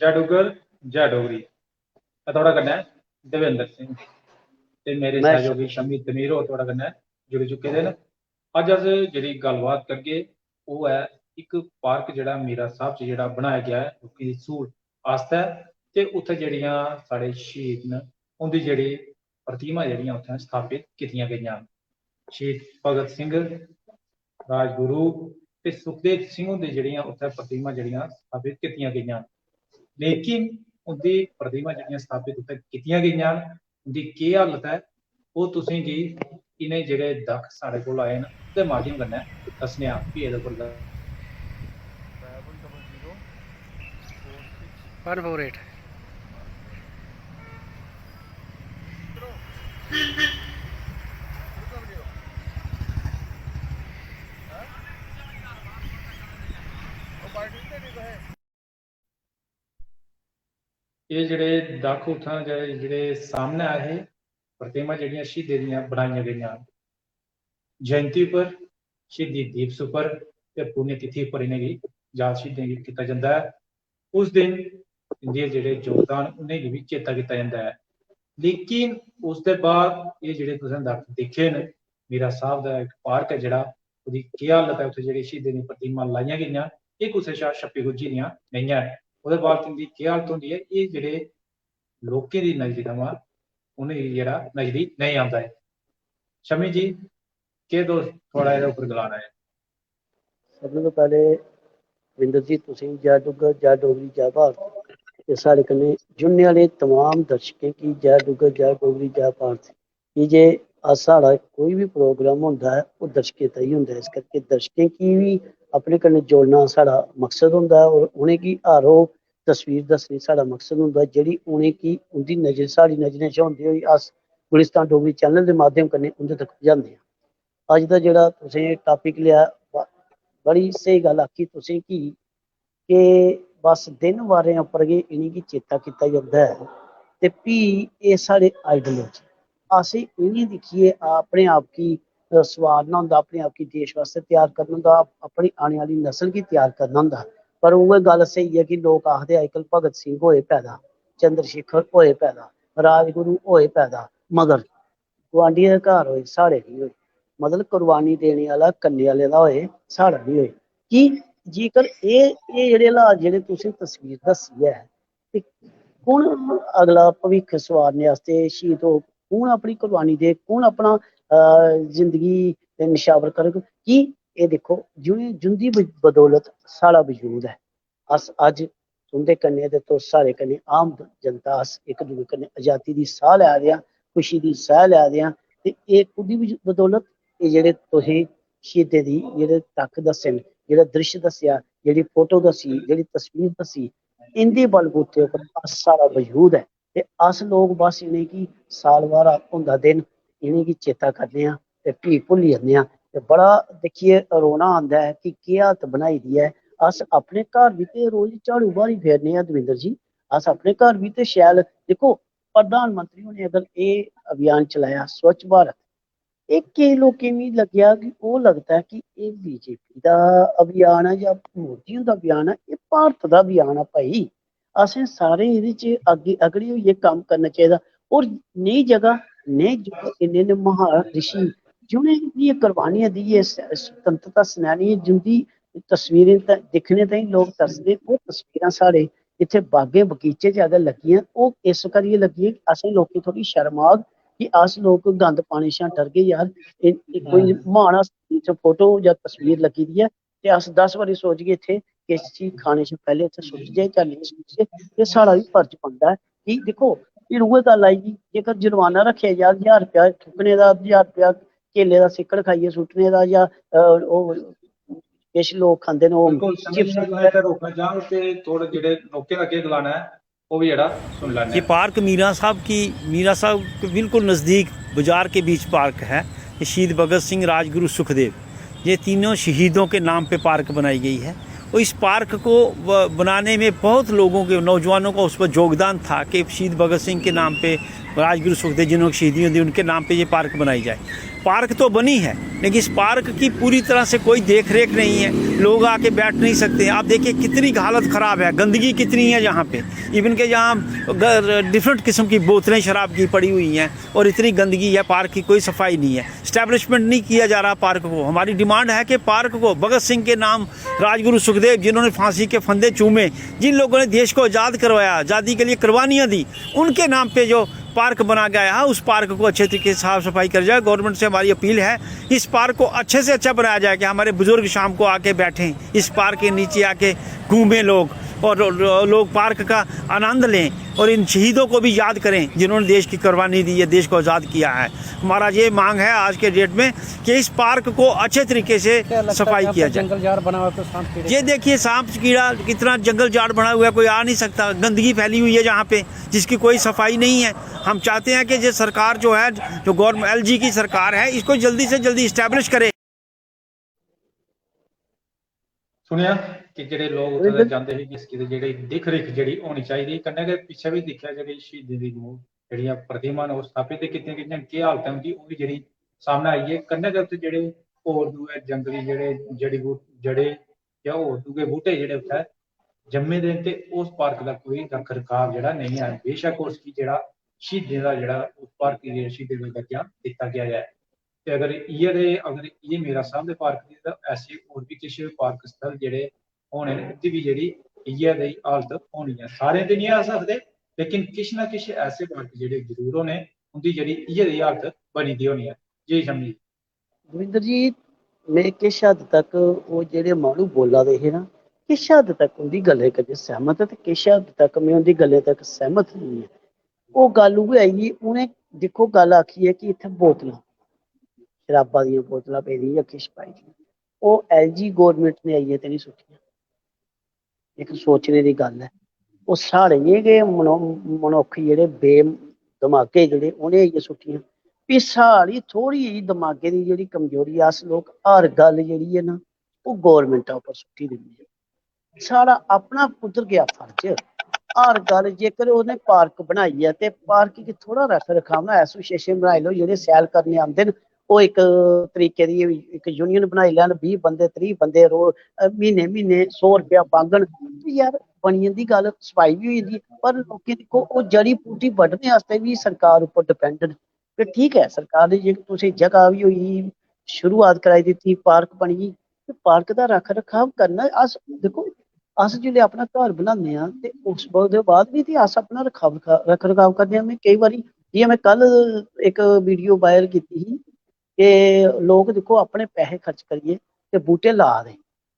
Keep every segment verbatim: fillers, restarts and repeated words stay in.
जय डुग्गर, जय डोगरी। ते थुआढ़े कन्नै देवेंद्र सिंह ते मेरे मैं सैहयोगी शमी तमीर होर थुआढ़े कन्नै जुड़ी चुके दे न। अज्ज अस जेह्ड़ी गल्लबात करगे, ओह् ऐ इक पार्क जेह्ड़ा मीरा साहब च जेह्ड़ा बनाया गेआ ऐ लोकें दी स्हूलत आस्तै, ते उत्थै जेह्ड़ियां साढ़े शहीद न, उं'दी जेह्ड़ी प्रतिमा जेह्ड़ियां उत्थै स्थापत कीतियां गेइयां न। शहीद भगत सिंह, राजगुरु ते सुखदेव सिंह हुंदी जेह्ड़ियां उत्थै प्रतिमा जेह्ड़ियां स्थापत कीतियां गेइयां न, लेकिन उं'दी प्रतिमा जेह्ड़ियां स्थापत उत्थै कीतियां गेइयां न, उं'दी केह् हालत ऐ, ओह् तुसें गी इ'नें जेह्ड़े दक्ख साढ़े कोल आए न, उं'दे माध्यम कन्नै दस्सने आं। फ्ही एह्दे उप्पर वन फोर एट। एह् जेह्ड़े दक्ख उत्थां जेह्ड़े, जेह्ड़े सामनै आए हे, प्रतिमा जेह्ड़ियां शहीदें दियां बनाइयां गेइयां, जयंती उप्पर, शहीदी दिवस उप्पर ते पुण्यतिथि उप्पर इ'नेंगी याद शहीदें गी कीता जंदा ऐ। उस दिन इं'दे जेह्ड़े योगदान, उ'नेंगी बी चेता कीता जंदा ऐ। लेकिन उसदे बाद एह् जेह्ड़े तुसें दक्ख दिक्खे न, मीरा साहब दा इक पार्क ऐ जेह्ड़ा, ओह्दी केह् हालत ऐ, उत्थै जेह्ड़ी शहीदें दी प्रतिमा लाइयां गेइयां, एह् कुसै शा छप्पी गुज्झी दियां नेईं हैन। ओह्दे बाद इं'दी केह् हालत होंदी ऐ, एह् जेह्ड़े लोकें दी नजरी थमां उ'नेंगी जेह्ड़ा नजरी नेईं आंदा ऐ। शमी जी, केह् तुस, थुआढ़ा एह्दे उप्पर गलाना ऐ? सभनें कोला पैह्ले विंदर जी, तुसेंगी जय डुग्गर, जय डोगरी, जय भारत। ते साढ़े कन्नै जुड़ने आह्ले तमाम दर्शकें गी जय डुग्गर, जय डोगरी, जय भारत। की जे अस, साढ़ा कोई बी प्रोग्राम होंदा ऐ, ओह् दर्शकें ताईं होंदा ऐ। इस करके दर्शकें गी बी अपने कन्नै जोड़ना साढ़ा मकसद होंदा ऐ और उ'नेंगी हर ओह् तस्वीर दस्सनी साढ़ा मकसद होंदा ऐ, जेह्ड़ी उ'नेंगी, उं'दी नजर, साढ़ी नजरें च होंदे होई अस गुलिस्तान डोगरी चैनल दे माध्यम कन्नै उं'दे तक पजांदे आं। अज्ज दा जेह्ड़ा तुसें टॉपिक लेआ, ब-, बड़ी स्हेई गल्ल आखी तुसें कि, कि बस दिन बारें उप्पर गै इ'नेंगी चेता कीता जंदा ऐ ते फ्ही एह् साढ़े आइडल न। असें इ'नेंगी दिक्खियै अपने आप गी, अ, सुआरना होंदा, अपने आप गी देश बास्तै त्यार करना होंदा, अपनी आने आह्ली नस्ल गी त्यार करना होंदा। पर उ'ऐ गल्ल स्हेई ऐ कि लोक आखदे अजकल भगत सिंह होए पैदा, चंद्रशेखर होए पैदा, राजगुरु होए पैदा, मगर गुआंढियें दे घर होए, साढ़े निं होए। मतलब कुर्बानी देने आह्ला कन्ने आह्ले दा होए, साढ़ा निं होए। की? जेकर एह्, एह् जेह्ड़े हालात, जेह्ड़े तुसें तस्वीर दस्सी ऐ, ते कु'न अगला भविक्ख सुआरने आस्तै शहीद होग? कु'न अपनी कुर्बानी देग? कु'न अपना, अ, जिंदगी नशावर करग? की? एह् दिक्खो, जि'नें, जिंदी ब-, बदौलत साढ़ा वजूद ऐ। अस अज्ज तुं'दे कन्नै ते तुस साढ़े कन्नै, आम जनता, अस इक दूए कन्नै अजादी दी साह् लै दे आं, खुशी दी साह् लै दे आं। ते एह् कोह्दी बज-, बदौलत? एह् जेह्ड़े तुसें शहीदें दी जेह्ड़े तक दस्से न, जेह्ड़ा दृश्य दस्सेआ, जेह्ड़ी फोटो दस्सी, जेह्ड़ी तस्वीर दस्सी, इं'दे बलबूते उप्पर अस, साढ़ा वजूद ऐ। ते अस लोक बस इ'नेंगी साल बारा होंदा दिन, इ'नेंगी चेता करने आं ते फ्ही भुल्ली जन्ने आं। ते बड़ा दिक्खियै रोना आंदा ऐ कि केह् हालत बनाई दी ऐ। अस अपने घर बी ते रोज झाड़ू ब्हारी फेरने आं दविंदर जी, अस अपने घर बी ते शैल, दिक्खो, प्रधानमंत्री होरें अगर एह् अभियान चलाया स्वच्छ भारत, एह् केईं लोकें गी लग्गेआ कि ओह् लगदा ऐ कि एह् बीजेपी दा अभियान ऐ जां मोदी हुंदा अभियान ऐ, एह् भारत दा अभियान ऐ भाई। असें सारें एह्दे च अग्गें, अगड़े होइयै कम्म करना चाहिदा। और नेही जगह, नेह युग, इन्ने, इन्ने महान रिशी, जि'नें इन्नियां कुर्बानियां देइयै स-, स्वतंत्रता सेनानियें, जिंदी तस्वीरें त-, दिक्खने ताईं लोक तरसदे, ओह् तस्वीरां साढ़े इत्थै बागें बगीचे च अगर लग्गियां, ओह् इस करियै लग्गियां कि असें लोकें थोह्ड़ी शर्म आग कि अस लोक गंद पाने शा डरगे यार। एह्, एह् कोई हम्म। म्हान हस्ती च फोटो जां तस्वीर लग्गी दी ऐ ते अस दस बारी सोचगे इत्थै किस चीज खाने शा पैह्लें इत्थै सुट्टचै जां नेईं सुट्टचै। एह् साढ़ा बी फर्ज बनदा ऐ कि दिक्खो, फिर उ'ऐ गल्ल आई गेई, जेकर जुर्माना रक्खेआ जा ज्हार रपेआ थुक्कने दा, ज्हार रपेआ केले दा सिक्कड़ खाइयै सुट्टने दा जां, अ, ओह् किश लोक खंदे न, ओह् बिल्कुल, समझ चिप्स। में तुसें इत्थै रोकना चाहंग ते थोह्ड़े जेह्ड़े लोकें दा केह् गलाना ऐ, ओह् बी जेह्ड़ा सुनी लैने ये आं। पार्क मीरा साहब की, मीरा साहब के बिल्कुल नज़दीक बाजार के बीच पार्क है। ये शहीद भगत सिंह, राजगुरु सुखदेव, ये तीनों शहीदों के नाम पे पार्क बनाई गई है। और इस पार्क को ब-, बनाने में बहुत लोगों के, नौजवानों का उस पर योगदान था कि शहीद भगत सिंह के नाम पे, राजगुरु सुखदेव जिन्होंने शहीदी दी, उनके नाम पे ये पार्क बनाई जाए। पार्क तो बनी है, लेकिन इस पार्क की पूरी तरह से कोई देख रेख नहीं है। लोग आके बैठ नहीं सकते हैं। आप देखिए, कितनी हालत ख़राब है, गंदगी कितनी है यहाँ पे। इवन के यहाँ डिफरेंट किस्म की बोतलें शराब की पड़ी हुई हैं और इतनी गंदगी है, पार्क की कोई सफाई नहीं है, इस्टेब्लिशमेंट नहीं किया जा रहा पार्क को। हमारी डिमांड है कि पार्क को भगत सिंह के नाम, राजगुरु सुखदेव जिन्होंने फांसी के फंदे चूमे, जिन लोगों ने देश को आज़ाद करवाया, आज़ादी के लिए कुर्बानियाँ दी, उनके नाम पे जो पार्क बना गया है, उस पार्क को अच्छे तरीके से साफ सफाई कर जाए। गवर्नमेंट से हमारी अपील है, इस पार्क को अच्छे से अच्छा बनाया जाए कि हमारे बुजुर्ग शाम को आके बैठें, इस पार्क के नीचे आके घूमें लोग, और लोग पार्क का आनंद लें और इन शहीदों को भी याद करें जिन्होंने देश की कुर्बानी दी है, देश को आज़ाद किया है। हमारा ये मांग है आज के डेट में कि इस पार्क को अच्छे तरीके से सफाई किया जाए। जंगल झाड़ बना हुआ तो सांप कीड़े ये देखिए, सांप कीड़ा कितना जंगल झाड़ बना हुआ है, कोई आ नहीं सकता। गंदगी फैली हुई है जहाँ पे, जिसकी कोई सफाई नहीं है। हम चाहते हैं कि ये सरकार जो है, जो गवर्नमेंट एलजी की सरकार है, इसको जल्दी से जल्दी इस्टेब्लिश करे। सुनेआ कि जेह्ड़े लोक उत्थै दा जांदे हे कि इसकी ते जेह्ड़ी दिक्ख रिक्ख जेह्ड़ी होनी चाहिदी, कन्नै गै पिच्छें बी दिक्खेआ जेह्ड़ी शहीदें दी मूर्ति जेह्ड़ियां प्रतिमा न ओह् स्थापित ते कीतियां गेदियां न, केह् हालत ऐ उं'दी, ओह् बी जेह्ड़ी सामनै आई ऐ। कन्नै गै उत्थै जेह्ड़े होर दूए जंगली जेह्ड़े जड़ी बूट जड़े जां होर दूए बूह्टे जेह्ड़े उत्थै जम्मे दे न ते उस पार्क दा कोई रक्ख रखाव जेह्ड़ा नेईं ऐ। बेशक उसगी जेह्ड़ा शहीदें दा जेह्ड़ा उस पार्क गी शहीदें दा दर्जा दित्ता गेआ ऐ। ते अगर इ'यै दे अगर इ'यै मेरा स्हाब दे पार्क दी तां ऐसे होर बी किश पार्क स्थल जेह्ड़े होने न, उं'दी बी जेह्ड़ी इ'यै देही हालत होनी ऐ। सारें ते निं अस आखदे, लेकिन किश ना किश ऐसे पार्क जेह्ड़े जरूर होने, उं'दी जेह्ड़ी इ'यै देही हालत बनी दी होनी ऐ। जी शम्मी। दविंदर जी, में किश हद तक ओह् जेह्ड़े माह्नू बोल्ला दे हे ना, किश हद तक उं'दी गल्लें कन्नै सैह्मत आं ते किश हद तक में उं'दी गल्लें तक सैह्मत नेईं आं। ओह् गल्ल उ'ऐ आई गेई, उ'नें दिक्खो गल्ल आखी ऐ कि इत्थै बोतलां, शराबा दियां बोतलां पेदियां जां किश पाई दियां, ओह् एलजी गौरमैंट ने आइयै ते निं सुट्टियां। इक सोचने दी गल्ल ऐ। ओह् साढ़े जेह् गै मनो मनुक्ख जेह्ड़े बे दमागे जेह्ड़े उ'नें आइयै सुट्टियां। फ्ही साढ़ी थोह्ड़ी जेही दमागे दी जेह्ड़ी कमजोरी ऐ, अस लोक हर गल्ल जेह्ड़ी ऐ ना ओह् गौरमैंटा उप्पर सुट्टी दिन्ने आं। साढ़ा अपना कुद्धर गेआ फर्ज? हर गल्ल जेकर उ'नें पार्क बनाई ऐ ते पार्क गी थोह्ड़ा रक्ख रखाव ना, एसोसिएशन बनाई लैओ, जेह्ड़े सैल करने आंदे न ओह् इक तरीके दी इक यूनियन बनाई लैन, बीह् बंदे त्रीह् बंदे रोज म्हीने म्हीने सौ रपेआ पाङन ते यार बनी जंदी गल्ल, सफाई बी होई जंदी। पर लोकें दिक्खो ओह् जड़ी बूटी बड्ढने आस्तै बी सरकार उप्पर डिपैंड न। ते ठीक ऐ, सरकार ने जेह्ड़ी तुसें जगह बी होई गेई, शुरुआत कराई दित्ती, पार्क बनी गेई, ते पार्क दा रक्ख रखाव करना अस दिक्खो अस जिसलै अपना घर बनाने आं ते उस ओह्दे बाद बी ते अस अपना रक्ख रखाव करने आं। में केईं बारी जि'यां में कल इक वीडियो वायरल कीती ही कि लोक दिक्खो अपने पैसे खर्च करियै ते बूह्टे ला दे,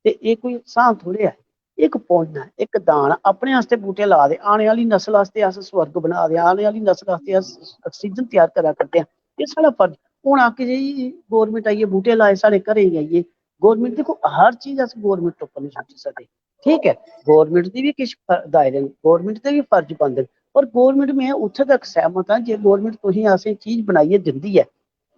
ते एह् कोई एहसान थोड़े ऐ, इक पुन्न ऐ, इक दान ऐ, अपने आस्तै बूह्टे ला दे, आने आह्ली नस्ल आस्तै अस स्वर्ग बना दे आं, आने आह्ली नस्ल आस्तै अस आक्सीजन त्यार करा करदे आं। एह् साढ़ा फर्ज। हून आके जी गौरमेंट आइयै बूह्टे लाए साढ़े घरें गी आइयै, गौरमेंट दिक्खो हर चीज अस गौरमेंट उप्पर निं सुट्टी सकदे। ठीक ऐ, गौरमेंट दी बी किश दायरे न, गौरमेंट दे बी फर्ज बनदे न, पर गौरमेंट में उत्थै तक सैह्मत आं जे गौरमेंट तुसें असें चीज बनाइयै दिंदी ऐ,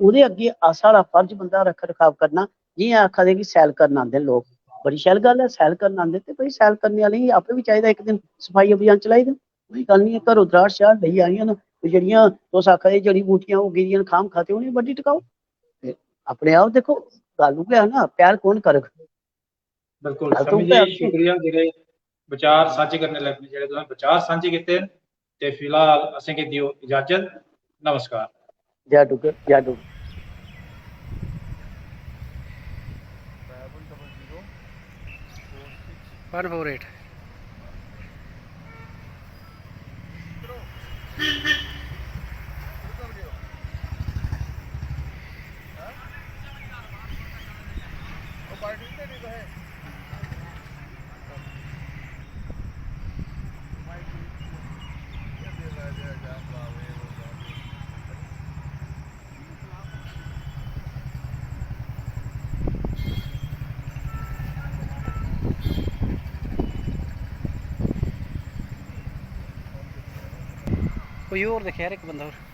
ओह्दे अग्गें अस साढ़ा फर्ज बनदा रक्ख रखाव करना। जि'यां आखा दे कि सैल करन आंदे न लोक, बड़ी शैल गल्ल ऐ, सैल करन आंदे ते भाई सैल करने आह्लें गी आपें बी चाहिदा इक दिन सफाई अभियान चलाई देन। कोई गल्ल निं ऐ, घरों दराड़ शाड़ लेई आनियां न, ओह् जेह्ड़ियां तुस आखा दे जड़ी बूटियां उग्गी दियां न खाम खाते उ'नेंगी बड्डी टकाओ। ते अपने आप दिक्खो, गल्ल उ'ऐ ऐ ना, पैह्ल कौन करग? बिल्कुल गल्ल तो शमी उ'ऐ जी, ऐ। शुक्रिया जेह्ड़े विचार सांझे करने लगे, जेह्ड़े तुसें विचार सांझे कीते न। ते फिलहाल असेंगी देओ इजाजत। नमस्कार। जय डुग्गर, जय डुग्गर। One four eight। कोई होर दिक्खेआ यार इक बंदा होर।